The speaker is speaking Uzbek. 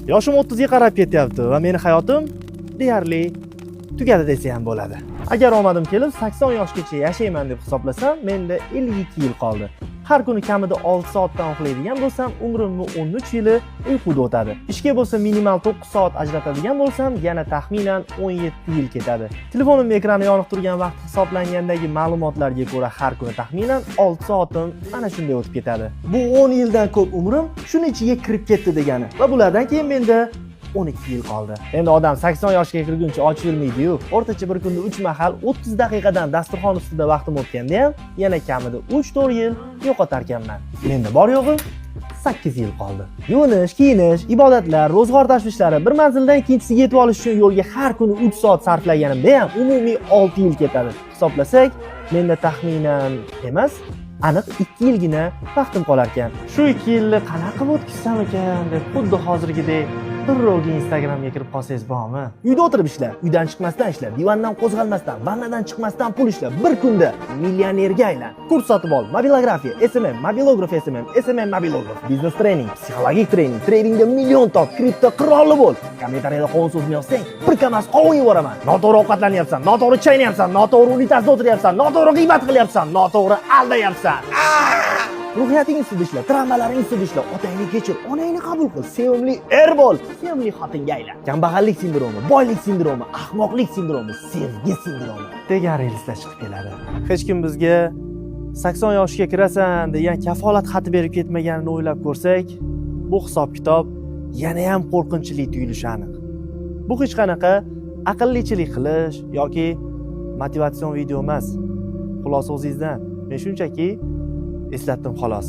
Yoshim 30 ga qarab ketyapti va meni hayotim deyarli tugadi desa ham bo'ladi. Agar omadim kelib 80 yoshgacha yashayman deb hisoblasam, menda 52 yil qoldi. Har kuni kamida 6 soatdan uxlaydigan bo'lsam, umrimni 13 yili uyquda o'tadi. Ishga bo'lsa minimal 9 soat ajratadigan bo'lsam, yana taxminan 17 yil ketadi. Telefonim ekrani yoniq turgan vaqt hisoblangandagi ma'lumotlarga ko'ra, har kuni taxminan 6 soatim mana shunday o'tib ketadi. Bu 10 yildan ko'p umrim shuni ichiga kirib ketdi degani va bulardan keyin menda 12 yil qoldi. Endi odam 80 yoshga kirguncha och yurmaydi-yu. O'rtacha bir kunda 3 mahal 30 daqiqadan dasturxon ustida vaqtim o'tganda ham yana kamida 3-4 yil yo'qotarkanman. Menda bor yo'g'i 8 yil qoldi. Yuvinish, kiyinish, ibodatlar, ro'zg'or tashvishlari, bir manzildan ikkinchisiga yetib olish uchun yo'lga har kuni 3 soat sarflaganimda ham umumiy 6 yil ketadi. Hisoblasak, menda taxminan emas, aniq 2 yilgina vaqtim qolar ekan. Shu 2 yilni qanaqa qilib o'tkazsam ekan deb xuddi hozirgidek birrovga Instagramga kirib qolsangiz bormi? Uyda o'tirib ishla, uydan chiqmasdan ishla, divandan qo'zg'almasdan, vannadan chiqmasdan pul ishla, bir kunda millionerga aylan. Kurs sotib ol, mobilografiya, SMM, mobilograf SMM, SMM mobilograf, biznes trening, psixologik trening, tradingda million top, kripto qiroli bo'l. Kommentariyada qovun so'zini yozsang, bir KAMAZ qovun yuboraman. Noto'g'ri ovqatlanyapsan, noto'g'ri chaynayapsan, noto'g'ri unitazda o'tiryapsan, noto'g'ri g'iybat qilyapsan, noto'g'ri aldayapsan. Ruhiyating ustida ishla, travmalaring ustida ishla, otangni kechir, onangni qabul qil, sevimli er bo'l, sevimli xotinga aylan. Kambag'allik sindromi, boylik sindromi, ahmoqlik sindromi, sevgi sindromi degan reelslar chiqib keladi. Hech kim bizga 80 yoshga kirasan degan kafolat xati berib ketmaganini o'ylab ko'rsak, bu hisob-kitob yana ham qo'rqinchli tuyulishi aniq. Bu hech qanaqa aqllichilik qilish yoki motivatsion video emas. Xulosa o'zingizdan. Men shunchaki eslatdim, xolos.